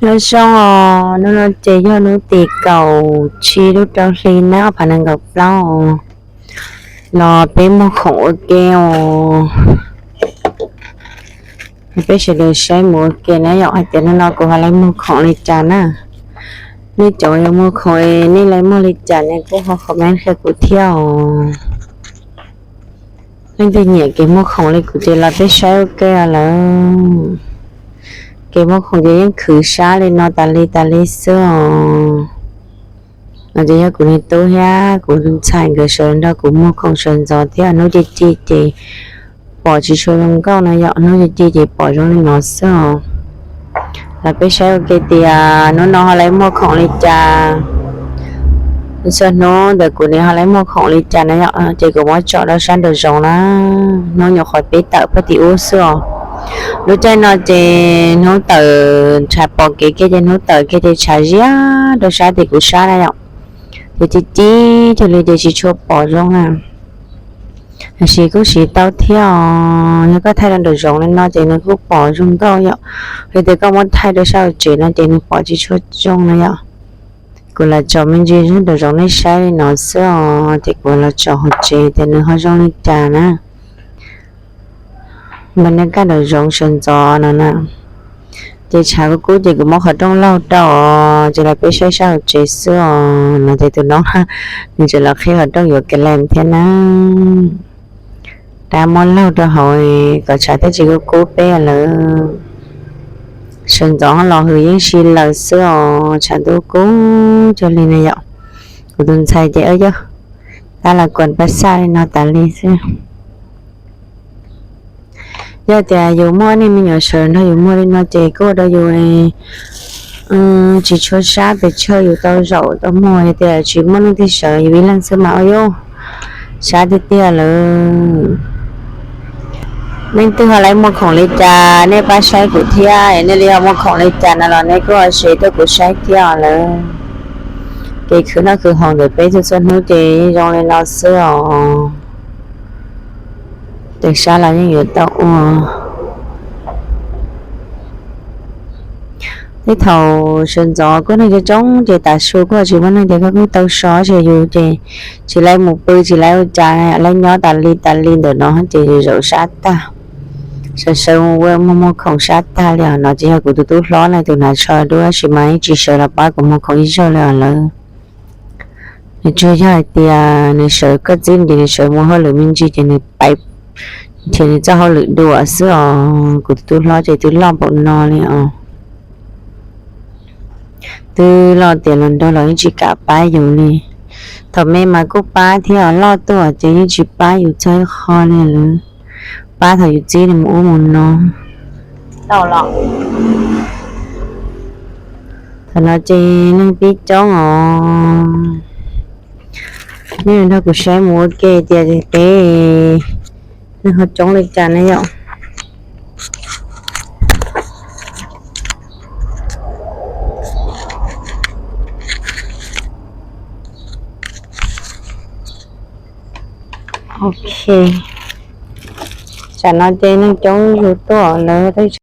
Nyob zoo os, hnub no ces yog hnub tim kaum tsib lub rau hli nab ob phav nees nkaum plaub os. Los peb muag khoom ua ke os. Peb sawv daws saib mus ua ke na yom, hais tias hnub no kuv ho lawv muag khoom li cas na. Nej cov yuav muag khoom nej lawv muag li cas nej kuj ho comment qhia kuv thiab os. Leej twg nyiam kev muag khoom li kuv ces los peb saib ua ke lawm. Kev muag khoom ces yeej khwv sab li no tas li tas li xwb os. No ces yog kuv niag tub thiab kuv tus ntxhais nkawd sawv nrog kuv muag khoom sawv ntxov thiab, hnub ci ci ces pom tsis tshua zoo nkauj no yom, hnub ci ci ces pom zoo li no xwb os. Los peb saib ua ke tias hnub no ho lawv muag khoom li cas. Txhua hnub ntawm kuv ne ho lawv muag khoom li cas na yom, ces kuv muab tso rau sab nraum zoov na. Hnub nyuam qhuav peb tawm puag tim ub xwb os. Lub caij no ces hnub tawm tshav pom kev kiag ces hnub tawm kiag ces tshav ziab rau sab tim kuv sab na yom. Ces ci ci cuag li ces tsis tshua pom zoo na. Tab sis kuj siv tau thiab os, yog koj thaij rau nraum zoov li no ces nws kuj pom zoo nkauj yom. Yog tias koj muab thaij rau sab hauv tsev no ces nws pom tsis tshua zoo na yom. Kuv lam tso me ntsis nraum zoov nej saib li no xwb os, ces kuv los tso hauv tsev tias nws ho zoo li cas na. Npaj nyob kaj nraum zoov sawv ntxov no na. Ces tshav kub kub ces kuv muab qhov rooj laug rau os, ces los peb saib sab hauv tsev xwb os no ces tus no nws tseem los qhib qhov rooj yuav ka lees thiab na. Rab muab laug rau hauv kom tshav thiaj tsis kub kub peb lawm. Sawv ntxov ho los hws yeej si lawm xwb os, tshav ntuj kub cuag li na yom. Kuv tus ntxhais ces yog tab las kuas pab xaj li no tas li xwb. Yog tias yus muaj nej me nyuam sawv nrog yus muag li no ces kuj ua rau yus tsis tshua sab pes tsawg, yus tau zaum tau muag. Yog tias tsis muaj leej twg sawv, yus ib leeg xwb mas ua yuj sab tiag tiag lawm. Leej twg ho lawv muag khoom li cas nej pab saib kuv thiab, nej li ho muag khoom li cas no los nej kuj ho share tuaj kuv saib thiab lawm. Kev khwv noj khwv haus ntawm peb txhua txhua hnub ces zoo li no xwb os. Ces sab los yeej yuav tau ua. Tej thaum sawv ntxov kuj neeg coob coob ces tav su kuj tsis muaj neeg ces koj kuj tau so, ces yus ces tsis lawv mus pw tsis lawv ua cas, lawv nyob tas li tas li ntawm no ces yus zaum sab tag. Sawv sawv mus ua muag muag khoom sab tag li os. No ces yog kuv tus tub hlob na, tus hnav tsho dua tab sis mas yeej tsis sawv los pab kuv muag khoom ib zaug li os lawm. Nws tsuas yog hais tias nws sawv koj txib nws ces nws sawv mus hauj lwm me ntsis ces nws pais nrhiav nws txoj hauj lwm dua xwb os. Kuv tus tub hlob ces twb loj npaum no li os. Twb loj tiav los nraug los yeej tsis kam pab yus li. Thaum me mas kuj pab thiab, loj tuaj ces yeej tsis pab yus txog ib qho li lawm. Pab thaum yus txib nws mus ub mus no. Thaum no ces neeg pib coob os. Nej nrog kuv saib mus ua ke tias peb neeg ho coob li cas na yom. Ok, tsam no ces neeg coob zuj zus tuaj lawm tab sis